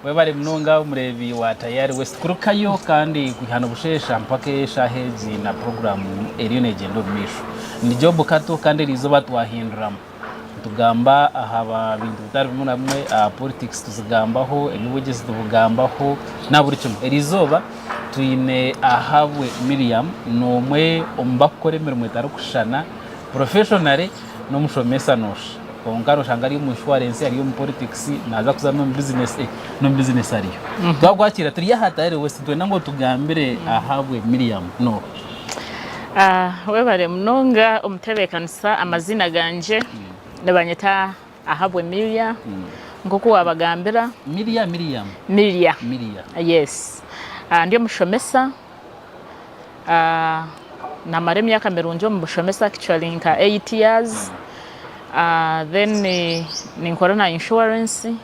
Webare munonga omureebi wa Tayari West kurukayo kandi kwiha nobusheesha mpaka eshaaha egi na puroguraamu eriyo negyenda omu maisho. Ndi Job Kato kandi eriizooba twahinduramu nitugamba aha bintu bitari bimwe na bimwe aha politics tuzigambaho, eby'obwegyese tubigambaho na buri kimwe. Eriizooba twine Ahabwe Miriam n'omwe omu barikukora emirimo etarikushushana professionally n'omushomesa noosha kwonka noshanga ari omu insurance ari omu politics naaza kuza n'omu business eh, n'omu business ariyo. Twakwakira turi aha Tayari West nitwenda ngu otugambire Ahabwe Miriam n'oha? Webare munonga omutebeekanisa, amaziina gangye nibanyeta Ahabwe Miria nk'oku waabagambira. Miria, Miriam? Miria. Miria. Yes. Ndi omushomesa, namara emyaka mirungi omu bushomesa actually nka eight years, then ninkora na insurance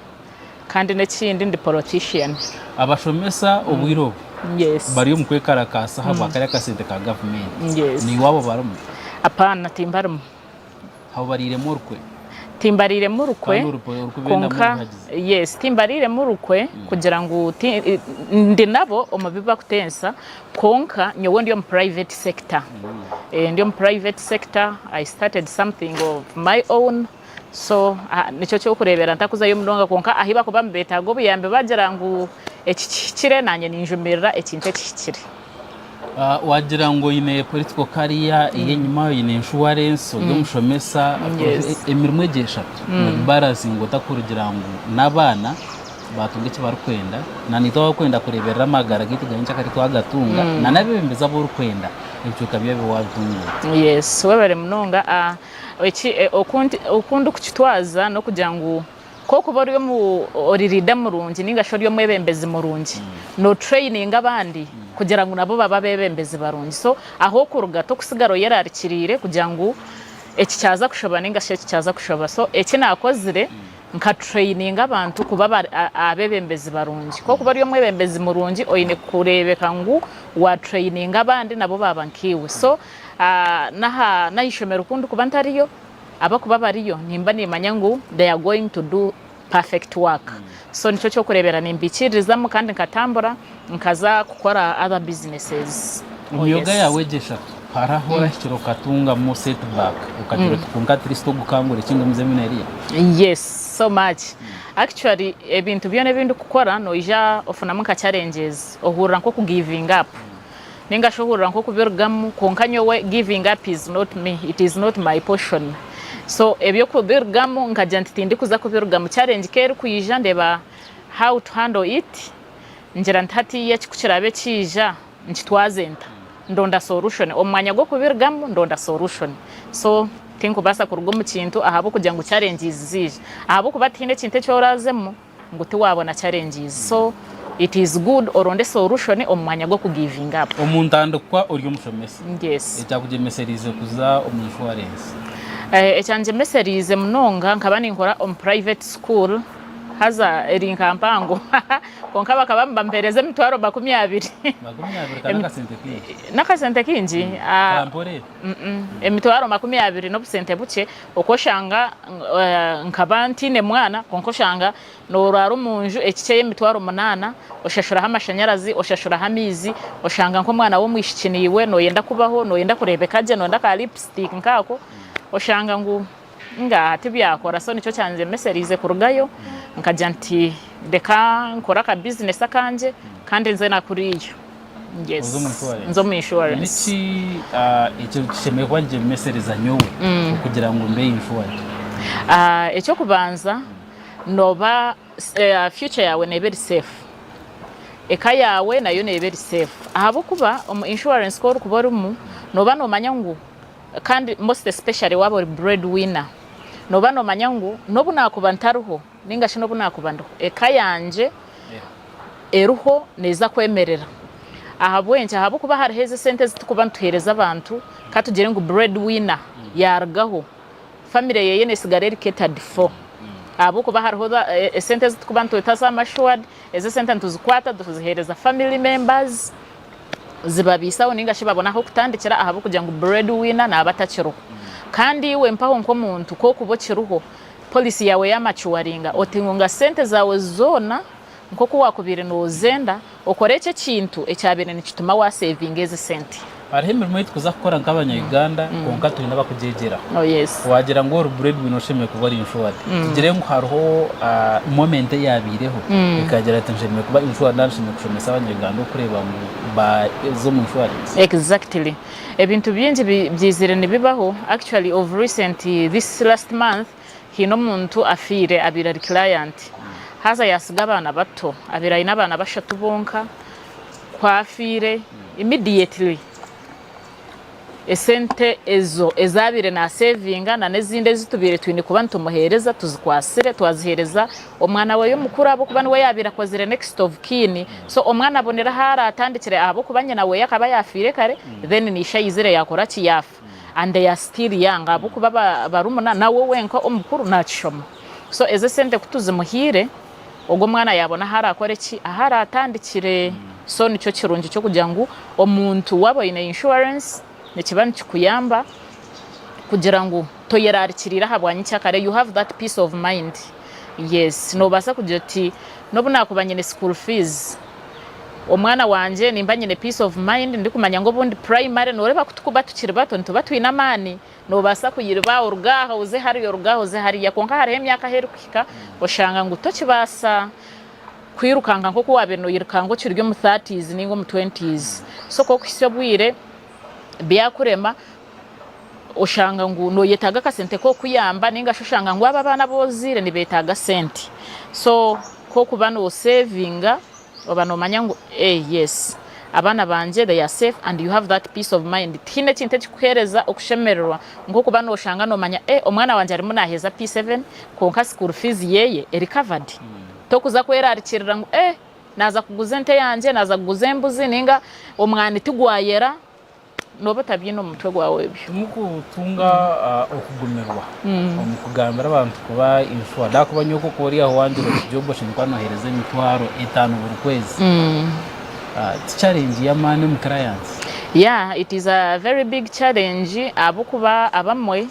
kandi n'ekindi ndi politician. Abashomesa obwire obu Yes. bari omu kwekarakaasa ahabwa kariya akasente ka gavumenti. Yes. Naiwe abo barimu? Apaana timbarimu. Abo bariiremu orukwe. Timbariiremu rukwe Kandi orukwe orukwe bendamu kwonka oruhagizi. yes timbariiremu rukwe kugira ngu ti- ndi nabo omu bi bakutensa kwonka nyowe ndi omu private sector. Eh, ndi omu private sector I started something of my own so ah, nikyo ky'okureebera ntakuzayo munonga kwonka ahi bakuba nibetaaga obuyambi bagira ngu eki kihikire naanye ninjumirira ekintu ekihikire. Wagira ngu oine political career ey'enyima, oine insurance, ori omushomesa, emirimo egyo eshatu nogibalansinga ota kurugira ngu n'abaana baatunga eki barikwenda na naitwe abarikwenda kureeberera amagara gaitu ga nyenkyakare twagatunga na n'abeebembezi abu orikwenda ebicweka byabo waabitunguura? Yes, webare munonga. Oku ndikukitwaza n'okugira ngu Ku orikuba ori omu ori leader murungi ninga shi ori omwebembezi murungi, no traininga abandi kugira ngu nabo babe abebembezi barungi. So ah'okuruga tokusigara oyerarikiriire kugira ngu eki kyaza kushoba ninga shi eki kyaza kushoba. So eki nakozire nka traininga abantu kuba abebembezi barungi. Ku orikuba ori omwebembezi murungi oine kurebeka ngu wa traininga abandi nabo baba nkaiwe. So n'aha n'ahaishomero ku ndikuba ntariyo, Abakuba bariyo nimba nimanya ngu they are going to do perfect work so nikyo kyokurebera nimbikiiririzamu kandi nkatambura nkaza kukora other businesses. Omu myoga yaawe egi eshatu, hariho ahu orahikire okatungamu set back okagira oti kwonka at least ogu kangurekye ngumizemu neriya? Yes so much actually ebintu byona ebindikukora noija ofunamu nka challenges ohurira nkoku givinga up. Ninga shi ohurira nk'okubirugamu kwonka nyowe giving up is not me, it is not my portion. So eby'okubirugamu nkagira nti tindikuza kubirugamu, challenge ku erikwija ndeeba how to handle it, ngira nti hatiiya eki ku kiraabe kiija nkitwaze nta? Ndonda solution, omu mwanya gw'okubirugamu ndonda solution. So tinkubaasa kuruga omu kintu ahabw'okugira ngu challenges ziija, ahabw'okuba tihaine ekintu eki oraazemu ngu tiwabona challenges so it is good oronde solution omu mwanya gw'oku giving up. Omu ntandikwa ori omushomesa. Yes. Ekyakugyemesereize kuza omu insurance? Ekyangyemesereize munonga nkaba ninkora omu private school haza eri nka mpango kwonka bakaba nibampereza emitwaro 20. 20 ka n'akasente kaingi. N'akasente kaingi? Kampore. Emitwaro 20 n'obusente bukye Okwo oshanga nkaba ntaine mwana kwonka oshanga noraara omunju ekikye y'emitwaro munaana, oshashuraho amashanyarazi, oshashuraho amaizi, oshanga nk'omwana w'omwishiki naiwe noyenda kubaho, noyenda kureebeka gye, noyenda ka lipstick nkaako, oshanga ngu ngaaha tibyakora so nikyo kyangyemesereize kurugayo nkagira nti reka nkore aka business akangye kandi nze na kuriya. Yes. Oze omu insurance. Nze omu insurance. Niki ah, ekyo kishemereire kuba nikigyemesereza nyowe okugira ngu mbe insured? Ah, Eky'okubanza nooba eh, future yaawe neeba eri safe. Eka yaawe nayo neeba eri safe. Ahabw'okuba omu insurance ku orikuba orimu nooba noomanya ngu kandi most especially waaba ori bread winner nooba noomanya ngu n'obu naakuba ntariho ninga shi n'obu naakuba ndiho eka yangye eriho neeza kwemerera. Ahabw'enki? Ahabw'okuba hariho ezi esente ezi turikuba nituheereza abantu, ka tugire ngu bread winner yaarugaho, famire yeeye neetsigara eri catered for. Ahabw'okuba hariho esente ezi turikuba nitweta sum assured, Ezo esente nituzikwata tuziheereza family members zibabiisaho ninga shi babona ah'okutandikira ahabw'okugira ngu bread winner naaba atakiriho. Kandi iwe mpaho nk'omuntu ku okuba okiriho, policy yaawe yamacuwaringa oti ngu nga sente zaawe zoona nk'oku waakubaire noozenda, okore ekyo ekintu ekyabaire nikituma waasevinga ezi sente. Hariho emirimo ei turikuza kukora nk'abanya-Uganda kwonka twine abakugyegyeraho. Oh yes. Waagira ngu ori breadwinner oshemereire kuba ori insured. Tugire ngu hariho moment eyaabaireho ekagira ati nshemereire kuba insured nari nshemereire kushomesa abanya-Uganda okureeba ngu baaza omu insurance. Exactly. Ebintu bingi byizire nibibaho, actually of recent this last month haine omuntu afiire abaire ari client haza yasiga abaana bato abaire aine abaana bashatu bonka ku afiire immediately esente ezo ezabaire nasevinga na n'ezindi ezi tubaire twine kuba nitumuhereza tuzikwatsire twazihereza omwana weye omukuru ahabw'okuba niwe yabaire akozire next of kin so omwana abonire ahu aratandikire ahabw'okuba nyina weye akaba yafiire kare then na ishe ayizire yakora ki yaafa. And they are still young ahabw'okuba barumuna nawe wenka omukuru nakishoma so ezo esente kutuzimuhaire ogwo omwana yabona ahu arakore ki ahu aratandikire so nikyo kirungi ky'okugira ngu omuntu waaba oine insurance nikiba nikikuyamba kugira ngu toyerarikirira ahabwa nyikyakare you have that peace of mind yes nobaasa kugira oti n'obu nakuba nyine school fees Omwana wangye nimba nyine peace of mind ndikumanya ngu obundi primary noreeba kutukuba tukiri bato nituba twine amaani nobaasa kuyiriba oruge aha oze hariya oruge aha oze hariya kwonka hariho emyaka ahu erikuhika oshanga ngu tokibaasa kwirukanga nkoku wabaire noyirukanga okiri omu thirties ninga omu twenties so kokuhitsya obwire byakurema oshanga ngu noyetaaga akasente k'okuyamba ninga shi oshanga ngu abo abaana abu ozaire nibetaaga sente so kokuba nosevinga oba nomanya ngu eh yes abaana bangye they are safe and you have that peace of mind tihaine ekintu ekikuhereza okushemererwa nk'okuba noshanga nomanya eh omwana wangye arimu naheza P7 kwonka school fees yeye eri covered tokuza kwerarikirira ngu eh naza kuguza ente yangye naza kuguza embuzi ninga omwani tigwayera Nooba otabyine omu mutwe gwawe ebyo. Timukutunga okugumirwa omu kugambira abantu kuba insured ahakuba nyowe oku ori aho wangira oti Job oshemereire kuba nohereza 50,000 buri kwezi. Ti challenge y'amaani omu clients? Yeah, it is a very big challenge ahabw'okuba abamwe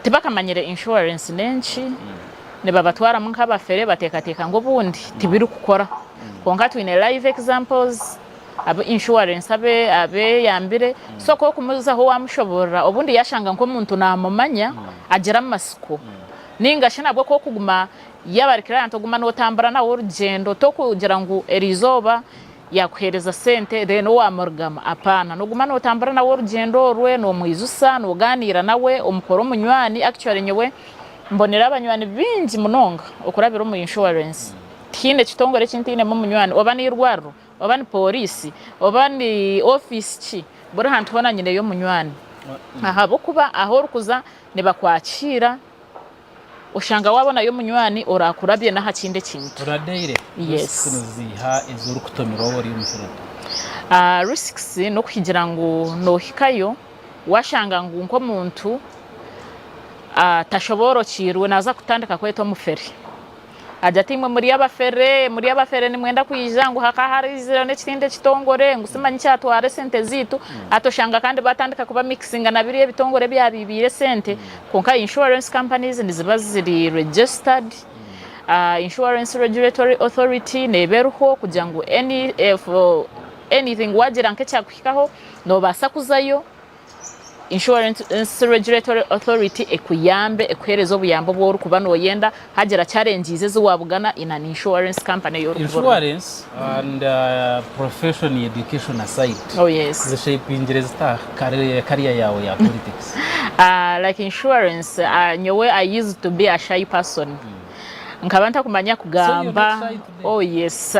tibakamanyire insurance n'enki, nibabatwaramu nk'abafere bateekateeka ngu obundi tibirikukora. Kwonka twine live examples. Abu insurance abe abeyambire so ku okumuzaho wamushoborora obundi yashanga nk'omuntu namumanya agira amasiko ninga shi nabwo ku okuguma yaba ari client oguma notambura nawe orugyendo tokugira ngu erizooba yakuhereza sente then owamurugama apana noguma notambura nawe orugyendo orwe nomwijusa noganiira nawe omukora omunywani actually nyowe mbonire abanywani bingi munonga okurabira omu insurance tihaine kitongore eki ntainemu omunywani oba n'eirwariro Oba ni pooriisi, oba ni ofiisi ki, buri hantu hoona nyineyo omunywani. Ahabw'okuba ahu orikuza nibakwakiira, oshanga waabonayo omunywani oraakurabye n'aha kindi ekintu. Oradeire, risks niziiha ezi orikutomerwa waaba ori omu field? Risks n'okuhigira ngu noohikayo waashanga ngu nk'omuntu tashoboorokiirwe naaza kutandika kweta omufere. Agira ati, Imwe muri abafere, muri abafere nimwenda kwija ngu hakaba harizireho n'ekindi ekitongore ngu simanyi kyatwara esente ziitu. Hati oshanga kandi batandika kuba mixinga na biriya ebitongore ebyabiibiire esente. Kwonka insurance companies niziba ziri registered, Insurance Regulatory Authority neeba eriho kugira ngu any if anything waagira nk'ekyakuhikaho noobaasa kuzayo. Insurance Regulatory Authority ekuyambe ekuhereze obuyambi obu orikuba noyenda hagira challenges ezi wabugana in an insurance company eyi orikuba orimu. Insurance and profession education aside, Oh yes. zishapingire zita career yawe ya politics? Like insurance nyowe I used to be a shy person nkaba ntakumanya kugamba. So you're not shy today? Oh yes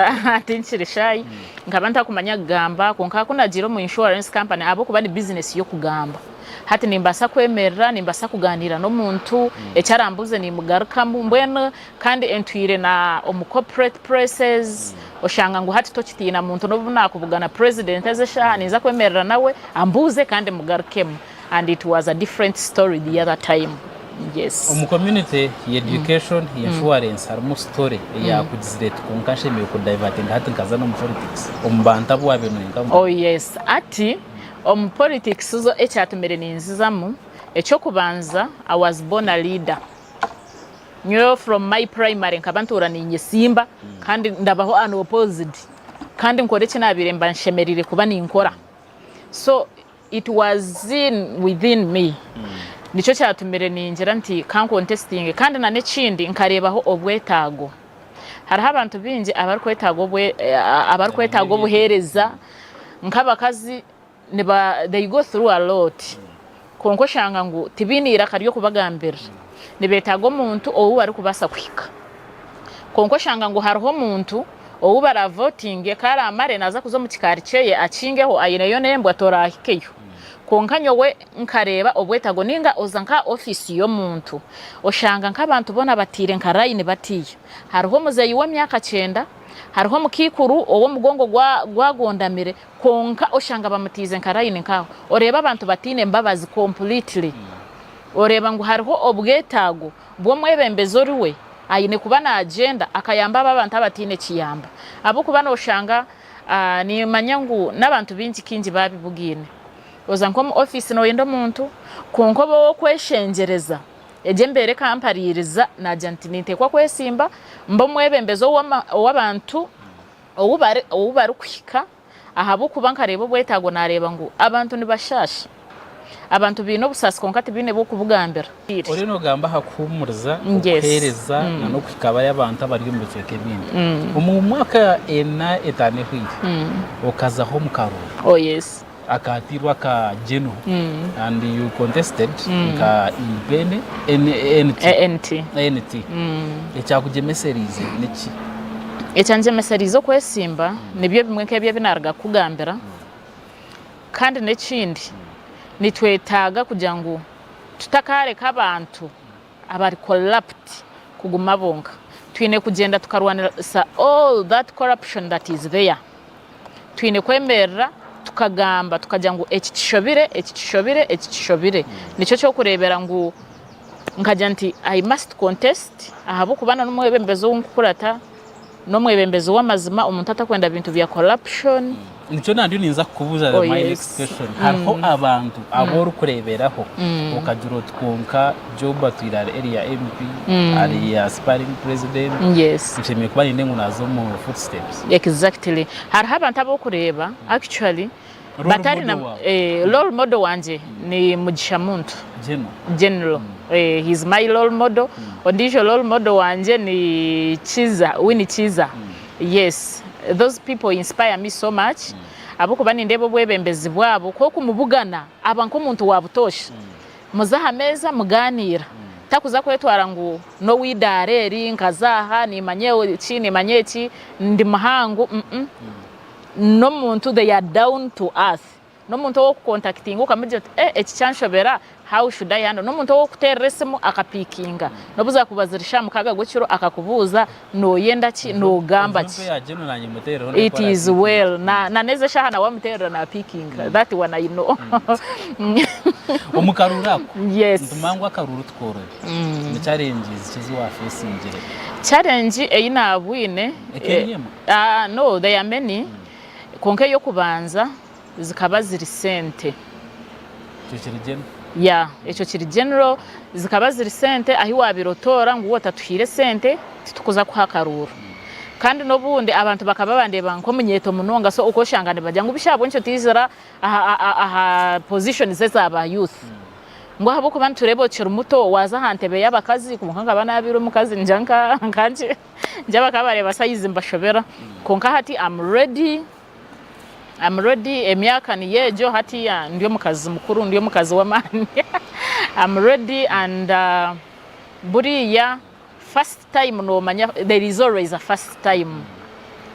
tinkiri shy. Nkaba ntakumanya kugamba kwonka ku nagiire omu insurance company ahabw'okuba ni business y'okugamba hati nimbaasa kwemerera nimbaasa kuganiira n'omuntu eki arambuuze nimugarukamu mbwenu kandi entwire na omu corporate places oshanga ngu hati tokitiina muntu n'obu nakubugana president ezi eshaaha ninza kwemerera nawe ambuuze kandi mugarukemu and it was a different story the other time. Yes. Omu community ya education, ya insurance harimu story eyakugizire eti kwonka nshemereire ku divertinga hati nkaza n'omu politics omu bantu abu wabaire noyenda ngu. Oh yes, hati omu politics zo ekyatumire ninzizamu, ekyokubanza I was born a leader. Nyowe from my primary nkaba ntuura ninyesimba kandi ndabaho unopposed kandi nkore eki nabaire mba nshemereire kuba ninkora. So It was in within me nikyo kyatumire ningira nti ka nkontesitinge kandi na n'ekindi nkareebaho obwetaago. Hariho abantu baingi abarikwetaaga obwe abarikwetaaga obuheereza nk'abakazi niba they go through a lot kwonka oshanga ngu tibaine eiraka ry'okubagambirira. Nibeetaaga omuntu ou barikubaasa kuhika. Kwonka oshanga ngu hariho omuntu ou baravotinge ku araamare naaza kuza omu kikaari kyeye akingeho aineyo n'embwa toraahikeyo. Kwonka nyowe nkareeba obwetaago ninga oza nk'aha ofiisi y'omuntu oshanga nk'abantu boona bataire nka layini batiya. Hariho omuzeeyi w'emyaka kyenda, hariho omukaikuru ou omugongo gwagondamire kwonka oshanga bamutiize nka layini nk'aho. Oreeba abantu bataine mbabazi completely. Oreeba ngu hariho obwetaago bw'omwebembezi ori we aine kuba naagyenda akayamba abo abantu abataine kiyamba. Ahabw'okuba nooshanga niimanya ngu n'abantu baingi kaingi baabibugaine. Oza nk'omu ofiisi nooyenda omuntu kwonka oba ow'okweshengyereza. Egyo embeera ekampariiriza naagira nti ninteekwa kwesimba mbe omwebembezi ow'abantu ou barikuhika. Ahabw'okuba nkareeba obwetaago naareeba ngu abantu nibashaasha. Abantu baine obusaasi kwonka tibaine bw'okubugambira. Oriyo noogamba aha kuhuumuriza, okuheereza n'okuhika bari abantu abari omu bicweka ebindi. Omu mwaka ena etaano ehweire, okazaho omu karuuru. Oh yes. Akaatiirwe aka General and you contested nka independent, ANT. ANT. ANT. Ekyakugyemesereize niki? Ekyangyemesereize okwesimba nibyo bimwe nk'ebyo ebi naaruga kukugambira. Kandi n'ekindi, nitwetaaga kugira ngu tutakaareka abantu abari corrupt kuguma bonka. Twine kugyenda tukarwanisa all that corruption that is there. Twine kwemerera tukagamba tukagira ngu eki kishobire, eki kishobire, eki kishobire. Nikyo ky'okureebera ngu nkagira nti I must contest ahabw'okuba na n'omwebembezi ou nkukurata n'omwebembezi w'amazima, omuntu atakwenda bintu bya corruption. Nikyo nandiyo ninza kukubuuza Oh, my yes. next question. Hariho abantu abu orikureeberaho okagira oti kwonka Job atwire ari area MP, ari aspiring president, Yes. nshemereire kuba ninde ngu naaza omu footsteps. Exactly. Hariho abantu abu orikureeba actually Role batari na model waawe. eh, role model wangye ni Mugisha Muntu. General. General. Eh, he's my role model. Ondiijo role model wangye ni Kiza, Winnie Kiza. Yes, those people inspire me so much ahabw'okuba nindeeba obwebembezi bwabo ku okumubugana aba nk'omuntu wa butoosha. Muza aha meeza mugaaniira. Takuza kwetwara ngu n'ow'idaara eri, nkaza aha, niimanya eki, niimanya eki, ndi muhango, mm. N'omuntu they are down to earth. N'omuntu ow'okukontakitinga okamugira oti eh eki kyanshobera how should I handle? N'omuntu ow'okuteerera esimu akapiikinga n'obu zaakuba ziri shaaha mukaaga gw'ekiro akakubuuza nooyenda ki, noogamba ki? It is well. Na n'ezi eshaaha na waamuteerera naapiikinga that one I know. Omu karuuru ako, Yes. nitumanya ngu akaruuru tikoorobi. Ni challenges ki ezi waafeesingire? Challenge ei naabwine, Eka eri emwe? No, there are many, kwonka ey'okubanza zikaba ziri sente. Ekyo kiri general. Yeah, ekyo kiri general, zikaba ziri sente ahi wabaire otoora ngu waaba otatuhaire sente titukuza kuha akaruuru. Kandi n'obundi abantu bakaba bandeeba nk'omunyeeto munonga so okashanga nibagira ngu bishi ahabw'enki otiizira aha aha positions eza ba youth. Ngu ahabw'okuba nitureeba okiri muto waaza aha ntebe y'abakazi kwonka nkaba naabaire omukazi ningira nka nkangye ningira bakaba bareeba size mbashobera. Kwonka hati am ready. I'm ready emyaka niyo egyo hatiya ndi omukazi mukuru ndi omukazi w'amaani I'm ready and buriya first time nomanya there is always a first time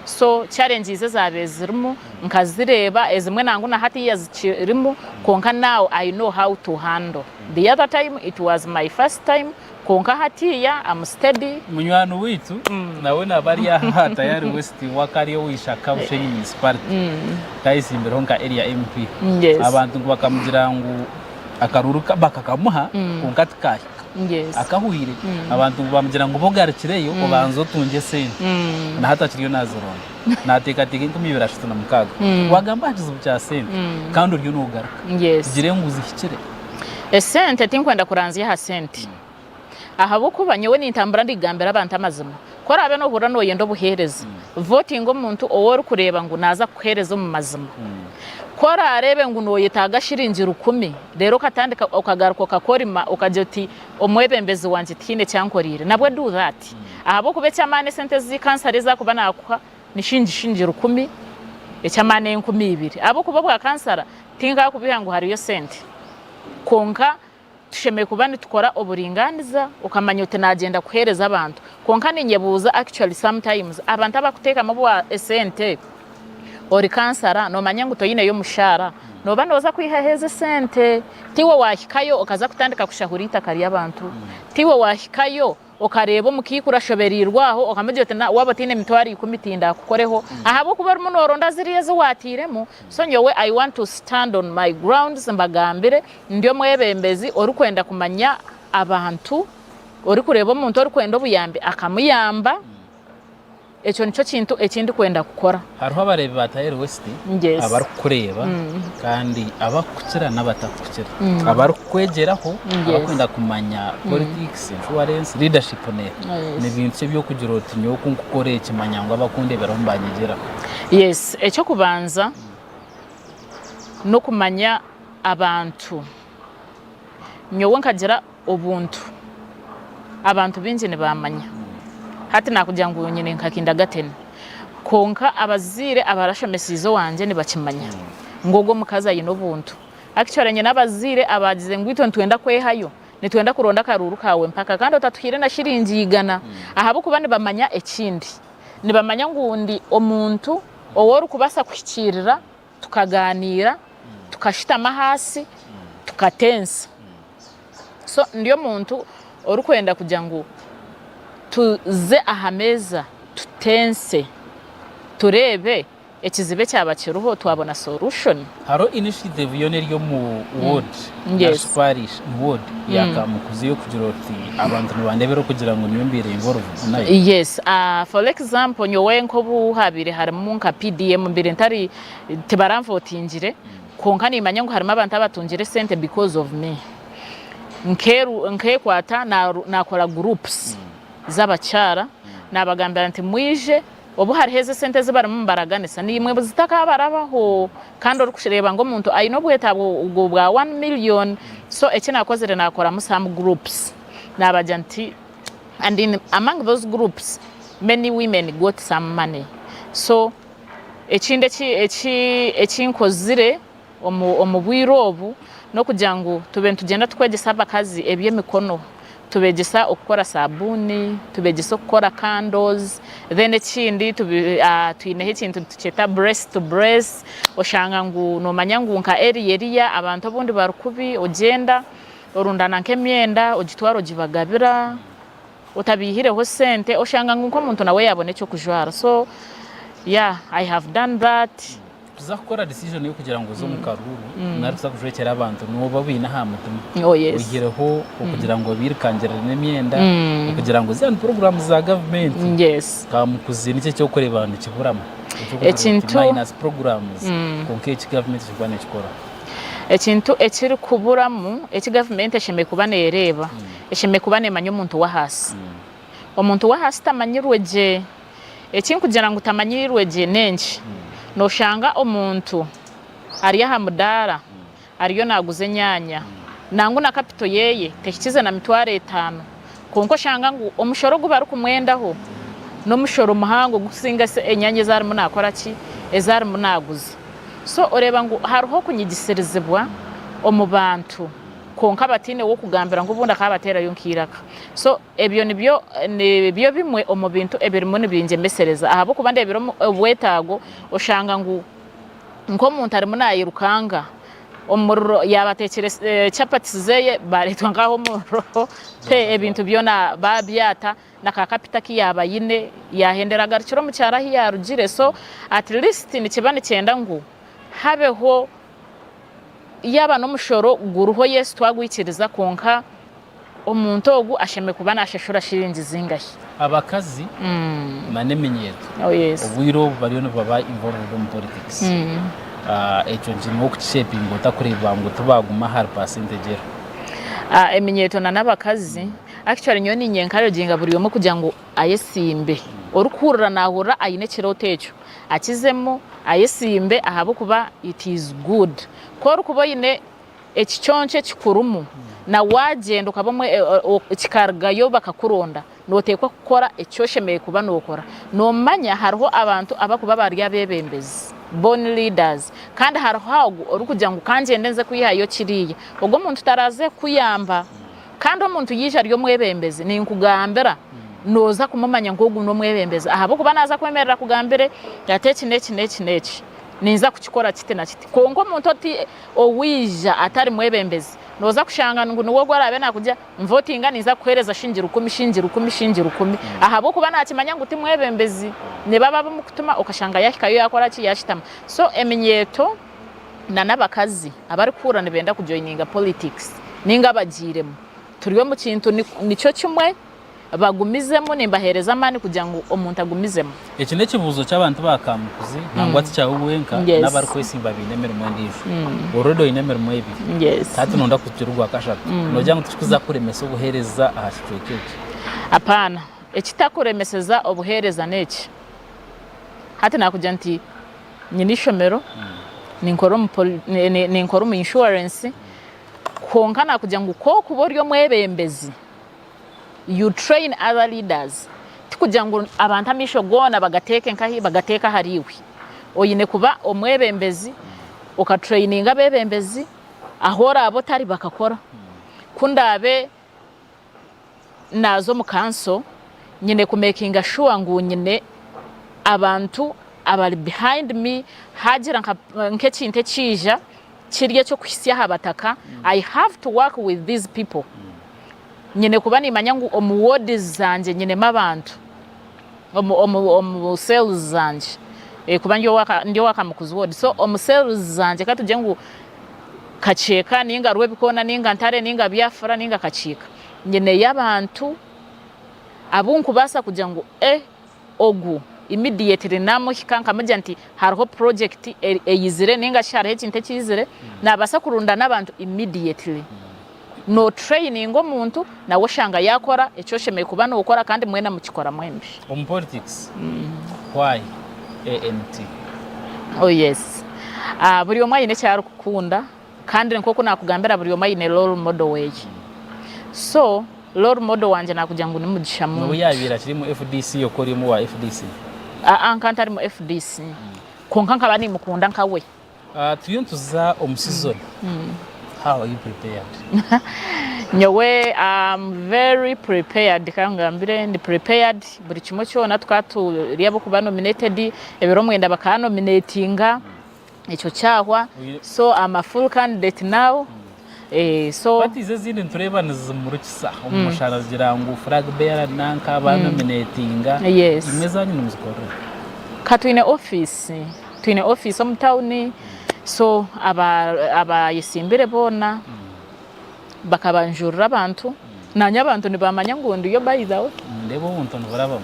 so challenges ezaabaire zirimu nkazireeba ezimwe nangwa na hatiya zikirimu kwonka now I know how to handle the other time it was my first time kwonka hatiya I'm steady. Munywani waitu nawe naaba ari aha Tayari West waka ari owa Ishaka Bushenyi Municipality kayetsimbireho nka area MP. Yes. Abantu ngu bakamugira ngu akaruuru bakakamuha kwonka tikahika. Yes. Akahwire abantu ngu bamugira ngu bogarukireyo obanze otungye esente. Na hati akiriyo nazironda. Nateekateeka 2036. Wagamba aha kizibu kya sente kandi oriyo nogaruka. Yes. Tugire ngu zihikire. Esente tinkwenda kuranzya aha sente. Ahabw'okuba nyowe nintambura ndigambira abantu amazima. Ku oraabe noohurira nooyenda obuheereza, votinga omuntu ou orikureeba ngu naaza kukuheereza omu mazima. Ku oraareebe ngu nooyetaaga shiringi rukumi reero okatandika okagaruka okakorima okagira oti omwebembezi wangye tihaine eki ankoreire, nabwe do that. Ahabw'okuba eky'amaani esente ezi kansara ezi arikuba naakuha ni shiringi shiringi rukumi, eky'amaani 2000. Ahabw'okuba obwa kansara tinkakubiha ngu hariyo sente kwonka Tushemereire kuba nitukora oburingaaniza okamanya oti nagyenda kuheereza abantu. Kwonka ninyebuuza actually sometimes abantu abakuteekamu obwa esente ori kansara nomanya ngu toyineyo omushaara noba noza kwihaho ezo esente? Tiiwe wahikayo okaza kutandika kushahura eitaka ry'abantu? Tiiwe wahikayo Okareeba omukaikuru ashobereirwe aho, okamugira oti, Waaba otaine emitwaro ikumi tindakukoreho, ahabw'okuba orimu nooronda ziriya ezi waatairemu. So nyowe I want to stand on my grounds mbagambire, ndi omwebembezi orikwenda kumanya abantu, orikureeba omuntu orikwenda obuyambi akamuyamba. Ekyo nikyo kintu eki ndikwenda kukora. Hariho abareebi ba Tayeri West abarikukureeba kandi abakukukira n'abatakukukira. Abarikukwegyeraho, abakwenda kumanya politics, insurance, leadership n'eha. Ni bintu ki eby'okugira oti nyowe ku nkukora eki manya ngu abakundeeberaho nibanyegyeraho? Yes, eky'okubanza n'okumanya abantu. Nyowe nkagira obuntu abantu baingi nibamanya. Hati nakugira ngu nyine nka kindergarten kwonka abazaire abarashomesiize owangye nibakimanya ngu ogwo omukazi aine obuntu. Actually nyine abazaire abagize ngu itwe nitwenda kwehayo, nitwenda kuronda akaruuru kaawe mpaka kandi otatuhaire na shiringi igana ahabw'okuba nibamanya ekindi. Nibamanya ngu ndi omuntu ou orikubaasa kuhikiirira tukaganiira, tukashutama ahaasi, tukatensa. So ndi omuntu orikwenda kugira ngu tuze aha meeza tutense, tureebe ekizibu ekyaba kiriho twabona solution. Hariho initiative yoona eri omu ward nari shi parish ward ya Kamukuzi y'okugira oti abantu nibandebera okugira ngu nyowe mbaire involved nayo? Yes, for example nyowe nk'obu habaire harimu nka PDM mbaire ntari tibaranvotingire kwonka nimanya ngu harimu abantu abatungire esente because of me. Nkeru nkekwata nakora groups z'abakyara nabagambira nti mwije Obu hariho ezi esente ezi barimu nibaraganisa, naimwe zitakabarabaho kandi orikureeba ngu omuntu aine obwetaago bwa one million. So eki naakozire naakoramu some groups naabagira nti and in among those groups many women got some money. So ekindi eki eki eki nkozire omu omu bwire obu n'okugira ngu tube nitugyenda tukwegyesa abakazi eby'emikono, tubeegyesa okukora saabuuni, tubeegyesa okukora candles, then ekindi tubi twineho ekintu nitukyeta brace to brace, oshanga ngu noomanya ngu nka area eriya abantu obundi bari kubi, ogyenda orundana nk'emyenda ogitwara ogibagabira otabaihireho sente, oshanga ngu nk'omuntu nawe yaabona eky'okujwara so yeah I have done that. Kuza kukora decision y'okugira ngu oze omu karuuru nari kuza kujwekyera abantu nooba obiine aha mutima. Oh yes. Oihireho okugira ngu obiirukangirire n'emyenda, okugira ngu ziriya ni puroguraamu za gavumenti. Yes. Kamukuzi niki eki orikureeba nikiburamu? Eky'okugira oti Ekintu minus programs kwonka eki gavumenti ekirikuba neekikora. Ekintu ekirikuburamu eki gavumenti eshemereire kuba neereeba, eshemereire kuba neemanya omuntu w'ahaasi. Omuntu w'ahaasi tamanyirwe gye. Eki nkugira ngu tamanyiirwe gye n'enki? Noshanga omuntu ari aha mudaara ariyo naaguza enyaanya nangwa na kapito yeye tehikize na mitwaro etaano kwonka oshanga ngu omushoro ogu barikumwendaho n'omushoro muhango ogurikusinga enyaanya ezi arimu naakora ki? Ezi arimu naaguza. So oreeba ngu hariho okunyigisirizibwa omu bantu kwonka bataine w'okugambira ngu obundi akaabateerayo nk'eiraka. So Ebyo nibyo nibyo bimwe omu bintu ebirimu nibingyemesereza ahabw'okuba ndeebire obwetaago oshanga ngu nk'omuntu arimu naayirukanga omuriro yaaba ateekire chapati ze baareetwa nk'aha omuriro pe ebintu byona baabyata na ka kapito aku yaaba aine yaahendera agarukire omu kyaro ahu yaarugire so at least nikiba nikyenda ngu habeho yaaba n'omushoro guriho yes twagwikiriza kwonka. Omuntu ogu ashemereire kuba nashashura shiringi zingahi? Abakazi na n'eminyeeto Oh yes. obwire obu bariyo nibaba involved omu politics. Ekyo nkirimu okukishepinga ota kureeba ngu tibaguma ahari percentage ero? Eminyeeto na n'abakazi actually nyowe ninye encouraginga buri omwe kugira ngu ayesimbe. Orikuhurira nahurira ayine ekirooto ekyo akizemu ayesimbe ahabw'okuba it is good. Ku orikuba oyine ekiconco ekikurimu na waagyenda okaba omwe kikarugayo bakakuronda nooteekwa kukora eki oshemereire kuba nookora. Noomanya hariho abantu abarikuba bari abeebembezi, born leaders, kandi hariho ogwo orikugira ngu ka ngyende nze kwihayo kiriya. Ogwo omuntu taraaze kukuyamba. Kandi omuntu yaija ari omwebembezi, ninkugambira nooza kumumanya ngu ogu n'omwebembezi ahabw'okuba naaza kwemerera akugambire ati eki n'eki n'eki n'eki ninza kukikora kiti na kiti. Kwonka omuntu oti owaija atari mwebembezi nooza kushanga ngu niwe ogu araabe naakugira nvotinga ninza kukuheereza shingi rukumi, shingi rukumi, shingi rukumi ahabw'okuba naakimanya ngu ti mwebembezi. Nibaba ab'omukutuma okashanga yaahikayo yaakora ki, yaashutama. So eminyeeto na n'abakazi abarikuhurira nibenda kujoininga politics ninga abagiiremu turi omu kintu nikyo kimwe bagumizemu nimbaheereza amaani kugira ngu omuntu agumizemu. Eki n'ekibuuzo ky'abantu ba Kamukuzi nangwa ti kyawe wenka n'abarikwesimba baine emirimo endiijo. Already oine emirimo ebiri hati noyenda kugira ogwa kashatu noogira ngu tikikuza kukuremesa obuheereza aha kicweka eki? Apaana, ekitakuremeseza obuheereza n'eki, hati naakugira nti Nyine eishomero, ninkora omu poli, ninkora omu insurance, kwonka nakugira ngu ku orikuba ori omwebembezi, you train other leaders, tikugira ngu abantu amaisho goona bagateeke nkahi, bagateeke ahari iwe. Oine kuba omwebembezi, oka traininga abebembezi, ahu oraabe otari bakakora. Ku ndaabe naaza omu kanso nyine ku mekinga shuwa ngu nyine abantu abari behind me hagira nk'ekintu ekiija kiri eky'okuhitsya aha bataka I have to work with these people nyine kuba nimanya ngu omu wards zangye nyinemu abantu omu cells zangye kuba ndi owa Kamukuzi ward so omu cells zangye katugire ngu Kakyeka ninga Rwebikoona ninga Ntare ninga Biafra ninga Kakiika nyineyo abantu abu nkubaasa kugira ngu eh ogu immediately namuhika nkamugira nti hariho project eyizire ninga shi hariho ekintu ekizire nabaasa kurundana abantu immediately. No traininga omuntu nawe oshanga yakora eki oshemereire kuba nokora kandi mwena mukikora mwembi. Omu politics why ANT? Oh yes. Buri omwe aine eki arikukunda kandi nk'oku naakugambira buri omwe aine role model weye. So role model wangye naakugira ngu ni Mugisha N'obu Muntu. yaabaire akiri omu FDC okwo ori omu wa FDC? Aa nka ntari mu FDC kwonka nkaba nimukunda nka we. Turiyo nituza omu season, how are you prepared? Nyowe am very prepared kangambire ndi prepared buri kimwe kyona tukaba turi ab'okuba nominated ebiro mwenda bakanominatinga ekyo kyahwa so am a full candidate now so. Parties ezindi nitureeba nizimurikisa omu mushana zigira ngu flag bearer nanka banominatinga imwe ezanyu nimuzikorera ki? Ka twine office. Twine ofiisi omu tawuni so abayesimbire boona bakabanjurira abantu nanye abantu nibamanya ngu ndiyo by the way. Nindeeba obuntu niburabamu.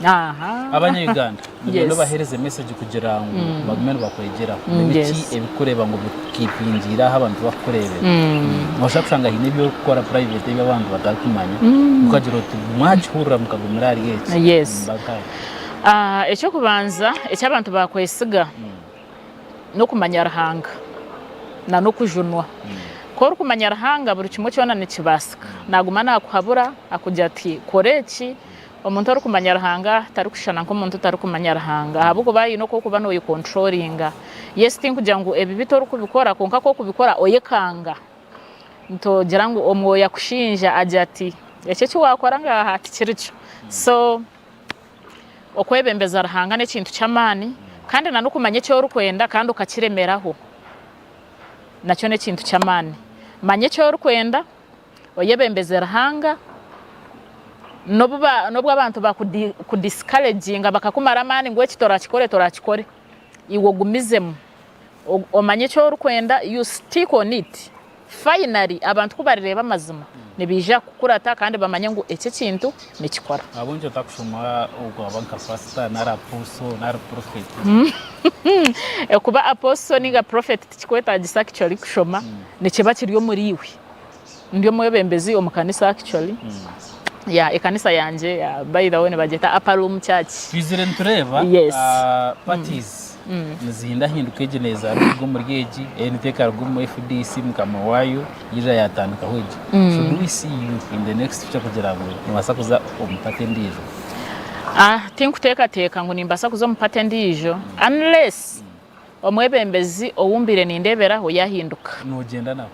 Abanya Uganda nibenda obahereze message kugira ngu bagume nibakwegyeraho. Nibiki ebikureeba ngu bikukipingiire ahu abantu bakukureebera? Noshusha kushanga haine ebi orikukora private ebi abantu batarikumanya okagira oti mwakihurira mukagumira ahari eki nimuba nkahi? Eky'okubanza eki abantu baakwesiga n'okumanya Ruhanga na n'okujunwa. Ku orikumanya Ruhanga buri kimwe kyona nikibaasika. Naaguma naakuhabura akugira ati kora eki. Omuntu orikumanya Ruhanga tarikushushana nk'omuntu otarikumanya Ruhanga ahabw'okuba haine oku orikuba nooyekonturoringa. Yes tinkugira ngu ebibi torikubikora kwonka ku orikubikora oyekanga. Nitugira ngu Omwoyo akushinja agira ati eki eki waakora ngaaha tikirikyo. So. Okwebembeza Ruhanga n'ekintu ky'amaani kandi na n'okumanya eki orikwenda kandi okakiremeraho nakyo n'ekintu ky'amaani. Manya eki orikwenda, oyebembeze Ruhanga, n'obu abantu bakudisikareginga bakakumara amaani ngu eki torakikore torakikore, iwe ogumizemu omanye eki orikwenda you stick on it. Finally abantu ku barireeba amazima nibaija kukurata kandi bamanye ngu eki ekintu nikikora. Ahabw'enki otakushoma okaba nka pastor nari apostle nari prophet? Okuba apostle ninga prophet tikikwetagisa actually kushoma, nikiba kiri omuri iwe. Ndi omwebembezi omu kanisa actually. Yeah, ekanisa yangye yeah, by the way nibagyeta Upper Room Church. Twizire nitureeba Yes. parties nizihindahinduka egi neeza ruga omuri egi, eni tekaruga omu FDC mukama waayo yaija yatandikaho egi. Should we see you in the next future kugira ngu nobaasa kuza omu party endiijo? Ah, tinkuteekateeka ngu nimbaasa kuza omu party endiijo unless omwebembezi ou mbaire nindeeberaho yaahinduka. Nogyenda nawe?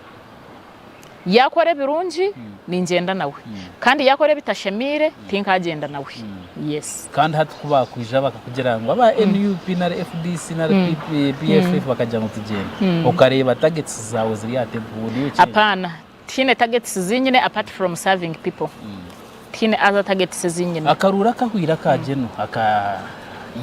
Yaakora ebirungi, ningyenda nawe. Kandi yaakora ebitashemeire, tinkaagyenda nawe. Yes. Kandi hati ku baakwija bakakugira ngu aba NUP nari FDC nari PFF bakagira ngu tugyende, okareeba targets zaawe ziri aha table, would you change? Apaana. Tihaine targets zi nyine apart from serving people. Tihaine other targets ezi nyine. Akaruuru akahwire aka Geno aka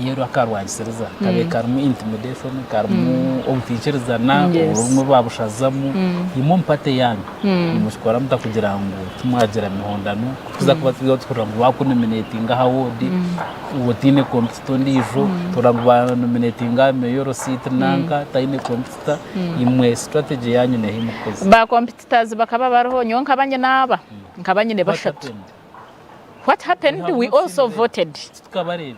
Yero akarwangisiriza kabaire karimu intimidation, karimu obutaikirizana, obumwe babushazamu. Imwe omu party yanyu nimukikora muta kugira ngu timwagira mihondano? Ku tuza kuba turiyo tuhurira ngu bakunominatinga aha ward otaine competitor ondiijo, tuhurira ngu banominatinga aha mayoral seat nanka taine competitor. Imwe strategy yanyu neeha ei mukukozesa? Ba competitors bakaba bariho, nyowe nkaba nyine aba. Nkaba nyine What bashatu. happened? What happened? We have We not also seen them. voted. Titukabareebire.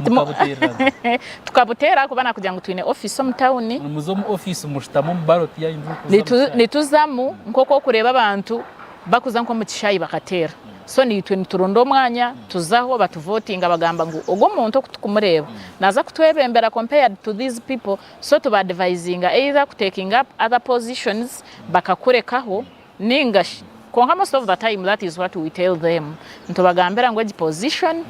Mukabuteerera nka. Tukabuteera ahakuba nakugira ngu twine office omu town. Nimuza omu office mushutama omu ballot yanyu murikuza omu kishaayi. Nituzamu nk'oku orikureeba abantu bakuza nk'omu kishaayi bakateera. So naitwe nituronda omwanya tuzaho batuvotinga bagamba ngu ogu omuntu oku tukumureeba naaza kutwebembera compared to these people so tuba advisinga either ku taking up other positions bakakurekaho Ninga shi, kwonka most of the time that is what we tell them, nitubagambira ngu egi position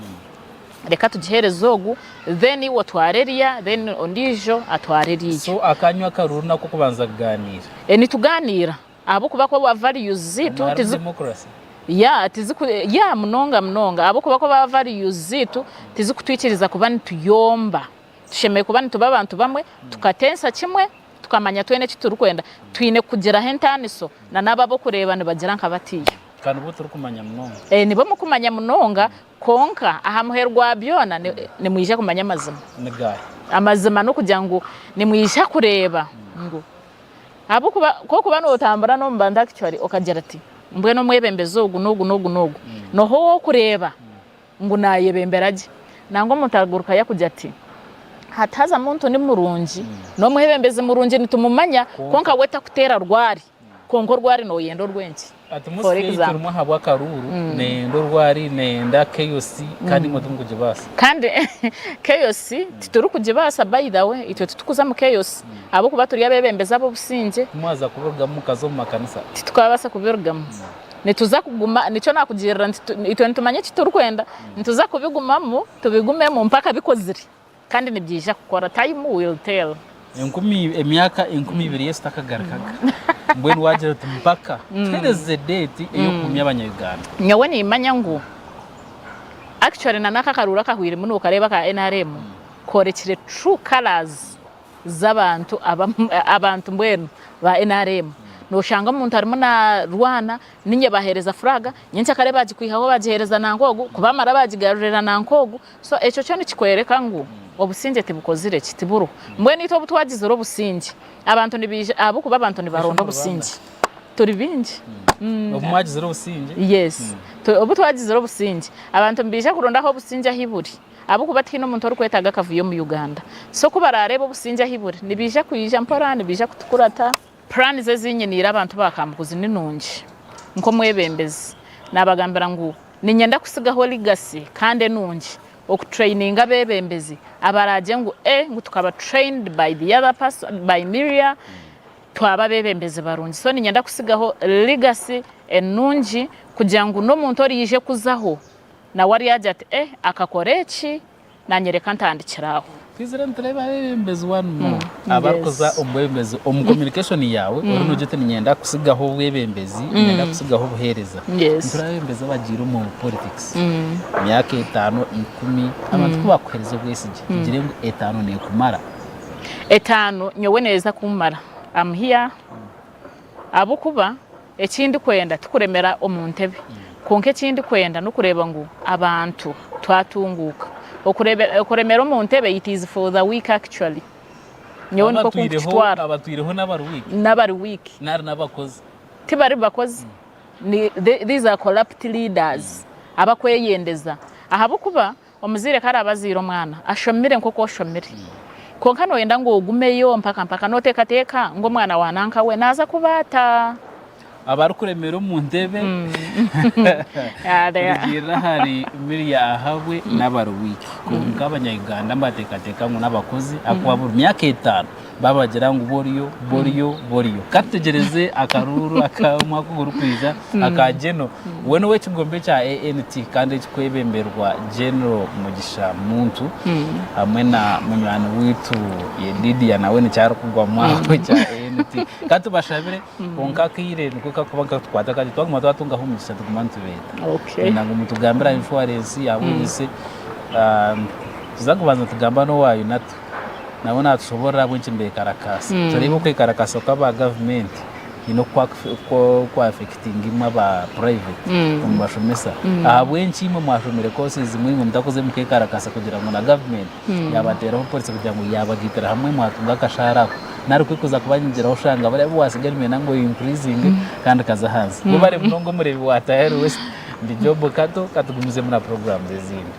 reka tugihereze ogu then iwe otware eriya then ondiijo atware eriya. So akanyu akaruru nako kubanza kuganiira? Nituganiira ahabw'okuba ku values ziitu Harimu tizi democracy? Yeah, tiziku yeah munonga munonga ahabw'okuba ku values ziitu tizikutwikiriza kuba nituyomba. Tushemereire kuba nituba abantu bamwe, tukatensa kimwe, tukamanya twena eki turikwenda. Twine kugiraho entaaniso na n'abo ab'okureeba nibagira nka batiya. Ka nibo turikumanya munonga. Nibo murikumanya munonga, kwonka aha muheru gwa byona nimwija kumanya amazima. Ni gaahi? Amazima n'okugira ngu nimwija kureeba ngu ahabw'okuba ku orikuba nootambura n'omu bantu actually okagira oti mbwenu omwebembezi ogu n'ogu n'ogu n'ogu, n'oha ou orikureeba Ngu naayebembera gye. Nangwa omuntu aguruka yakugira ati, Hati haza muntu ni murungi, n'omwebembezi murungi nitumumanya, kwonka we takuteera rwari, kwonka orwari nooyenda orw'enki? For Atmosphere ei example. turimu ahabw'akaruuru neeyenda orwari, neeyenda chaos kandi imwe timukugibaasa. Kandi chaos titurikugibaasa by the way, itwe titukuza mu chaos ahabw'okuba turi abeebembezi ab'obusingye. Timwaza kubirugamu mukaza omu makanisa? Titukabaasa kubirugamu. Nituza kuguma, nikyo naakugirira nti itwe nitumanya eki turikwenda, nituza kubigumamu tubigumemu mpaka bikozire kandi nibyija kukora, time will tell. Enkumi, emyaka 2000 Yesu takagarukaga. Mbwenu waagira oti mpaka. Tuheereze date ey'okugumya abanya-Uganda. Nyowe nimanya ngu actually na n'aka akaruuru akahwiremu nookareeba aka nrm koorekire true colours z'abantu abantu mbwenu ba nrm noshanga omuntu arimu narwana ninye bahereza flag nyenkyakare bagikwihaho bagihereza nanka ogu kubamara bagigarurira nanka ogu so ekyo kyo nikikwereka ngu obusingye tibukozire ki tiburiho mbwenu itwe obutwagizire obusingye abantu nibaija ahabw'okuba abantu nibaronda obusingye turi baingi. Obu mwagizire obusingye? Yes obu twagizire obusingye abantu nibaija kuronda ahu obusingye ahu buri. Ahabw'okuba tihaine omuntu orikwetaaga akavuyo omu Uganda. So ku baraareebe obusingye ahu buri, nibaija kwija mpora, nibaija kutukurata. Puraani ezi nyiniire abantu ba Kamukuzi ni nungi. Nk'omwebembezi, naabagambira ngu niinyenda kutsigaho legacy kandi enungi, okutureyininga abeebembezi abaraagye ngu eh ngu tukaba trained by the other person, by Miria, twaba abeebembezi barungi. So niinyenda kutsigaho legacy enungi kugira ngu n'omuntu oraije kuzaho Nawe aryagira ati, Eh, akakora eki, naanye reka ntandikire aho. Twizire nitureeba abebembezi one more abarikuza omu bwebembezi omu communication yaawe ori nogira oti niinyenda kusigaho obwebembezi niinyenda kusigaho obuheereza nitureba abebembezi abagiire omu politics emyaka etaano ikumi abantu ku bakuheereza obwesigye tugire ngu etaano neekumara? Etaano nyowe neeza kummara am here. Ahabw'okuba eki ndikwenda tikuremera omu ntebe, kwonka eki ndikwenda n'okureeba ngu abantu twatunguuka. Okuremera omu ntebe it is for the weak actually. Nyowe nikwo oku nkukitwara. Abatwireho n'abari weak? N'abari weak. Nari n'abakozi? Tibari bakozi. These are corrupt leaders abakweyendeza. Ahabw'okuba Omuzaire ku araabe azaire omwana ashomire nk'oku oshomire, kwonka nooyenda ngu ogumeyo mpaka mpaka, nooteekateeka ngu omwana wa nanka we naaza kuba ata? Abarikuremera omu ntebe kurugiirira ahari Miria Ahabwe n'abari weak. Kwonka abanya-Uganda nibateekateeka ngu n'abakozi ahakuba buri myaka etaano Babagira ngu boriyo, boriyo, boriyo. Ka tutegyereze akaruuru ak'omwaka ogurikwija aka General. We n'ow'ekigombe kya ANT kandi ekikwebemberwa General Mugisha Muntu hamwe na munywani waitu Yedidia nawe nikyo arikugwamu aho ekya ANT. Ka tubashabire kwonka akaire niko kakuba nikatukwata kakye twaguma twatungaho omugisha tuguma nitubeeta. Twenda ngu mutugambire aha inshuwarensi, ahabw'ensi tuza kubanza tugamba n'owa UNATU. Nawe natushoborora ahabw'enki nibekarakaasa. Tureebe okwekarakaasa kw'aba gavumenti haine oku kwafekitinga imwe aba private omu bashomesa. Ahabw'enki imwe mwashomire courses zimwe imwe mutakoze mukekarakaasa kugira ngu na gavumenti yabateeraho policy kugira ngu yabagaitira hamwe mwatunga akashaara ako. Nari ku ekuza kubanyegyeraho oshanga bariya abu watsiga nibenda ngu oinkurizinge kandi kaza ahansi. Webare munonga omureebi wa Tayari West. Ndi Job Kato, katugumizemu na programs ezindi.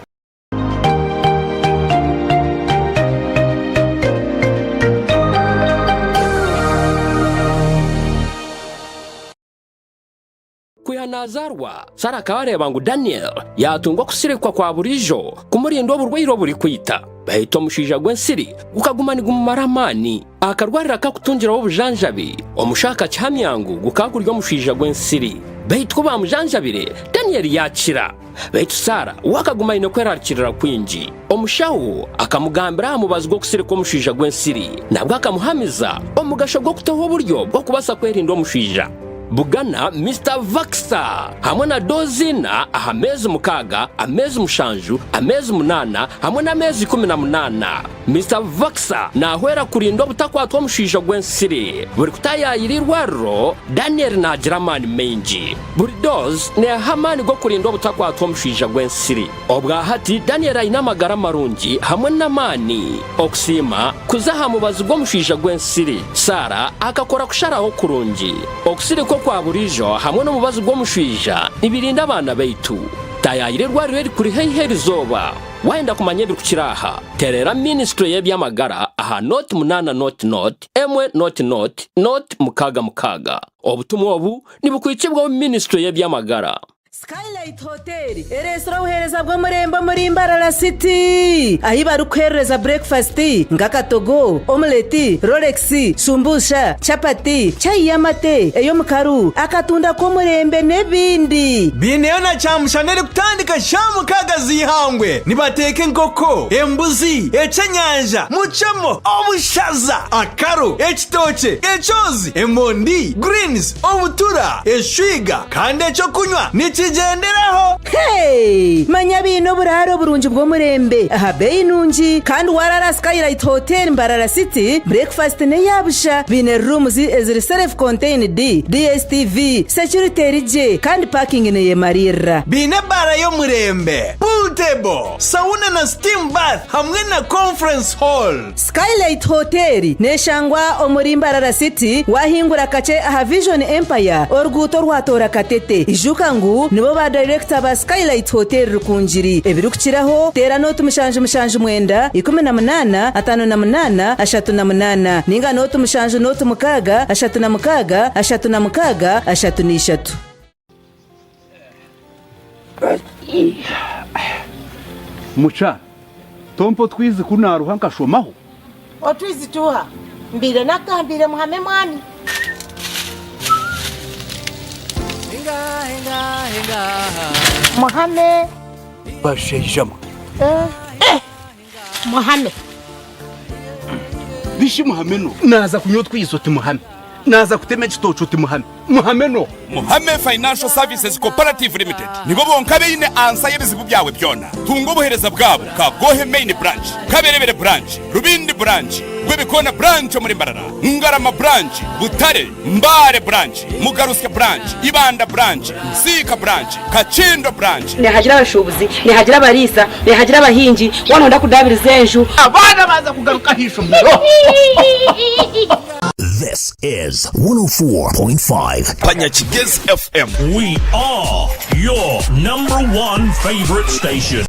Kwiha naazaarwa, Sara akaba areeba ngu Daniel yaatunga okusirikwa kwa buriijo kumurinda oburwaire oburikwita. Baitu omushaija gw'ensiri gukaguma nigumumara amaani. Akarwarira akakutungiraho obujanjabi, omushaho akakihamya ngu gukaba guri omushaija gw'ensiri. Baitu ku baamujanjabire, Daniel yaakira. Baitu Sara we akaguma aine kwerarikirira kwingi. Omushaho akamugambira aha mubazi gw'okusirika omushwija gw'ensiri. Nabwo akamuhamiza omugasho gw'okutaho oburyo bw'okubaasa kwerinda omushwija. Bugana Mister Vaxa hamwe na doozi ina aha meezi mukaaga, ameezi mushanju, ameezi munaana hamwe n'ameezi 18. Mister Vaxa naahwera kurinda obutakwatwa omushwija gw'ensiri. Buri kutaayaayira eirwariro, Daniel naagira amaani maingi. Buri doozi neeha amaani g'okurinda obutakwatwa omushwija gw'ensiri. Obwa hati Daniel aine amagara marungi hamwe n'amaani. Okusiima kuza aha mubazi gw'omushwija gw'ensiri. Sarah akakora kusharaho kurungi. Okusirika okwa buriijo hamwe n'omubazi gw'omushwija nibirinda abaana baitu. Taayaayira eirwariro erikuri haihi erizooba. Waayenda kumanya ebirikukira aha, tereera minisitule y'eby'amagara aha noti munaana noti noti emwe noti noti noti mukaaga mukaaga. Obutumwa obu nibukwikibwaho minisitule y'eby'amagara. Skylight Hotel ereetsire obuheereza bw'omurembe omuri Mbarara City ahi barikukuheerereza burekifasiti nk'akatogo, omuleti, rolex, shumbusha, chapati, chai y'amate, ey'omukaru, akatunda k'omurembe n'ebindi. Baineyo na kyamushana erikutandika shaaha mukaaga z'eihangwe. Nibateeka enkoko, embuzi, ekyenyanja, mucemo, obushaza, akaro, ekitookye, ekyozi, emondi, greens, obutura, eshwiga kandi eky'okunywa nikigyenderaho. Hey! Manya baine oburaaro burungi bw'omurembe aha beeyi nungi kandi waaraara Skylight Hotel Mbarara City, breakfast n'eya busha. Baine rooms eziri self contained, DSTV, security eri gye kandi parking neyemariirira. Baine ebaara y'omurembe, pool table, sauna na steam bath hamwe na conference hall. Skylight Hotel neshangwa omuri Mbarara City wahingura kakye aha Vision Empire oruguuto orwatoora Katete. Ijuka ngu nibo ba Director ba Skylight Hotel Rukungiri. Ebirikukiraho teera nooti 779 18 58 38 ninga nooti 7 nooti 6 36 36 33. Mukyara, tompa otwizi ku naaruha nkashomaho? Otwizi tuuha? Mbaire nakugambiire muhame mwami. Muhame. Bashaija mwe. Muhame. Bishi muhame no. Naaza kunywa otwizi oti muhame. Naaza kutema ekitookye oti muhame. Muhame n'oha? Muhame Financial Services Cooperative Limited nibo bonka abaine ansa y'ebizibu byawe byona. Tunga obuhereza bwabo Kabwohe Main Branch, Kaberebere Branch, Rubindi Branch, Rwebikoona Branch omuri Mbarara, Ngarama Branch, Butare, Mbale Branch, Mugarusya Branch, Ibanda Branch, Nsiika Branch, Kakindo Branch. Nihagira abashuubuzi, nihagira abariisa, nihagira abahingi, waaba nooyenda kudaabiriza enju. Abaana baaza kugaruka aha ishomero. This is 104.5 Panyakigezi FM. We are your number one favorite station.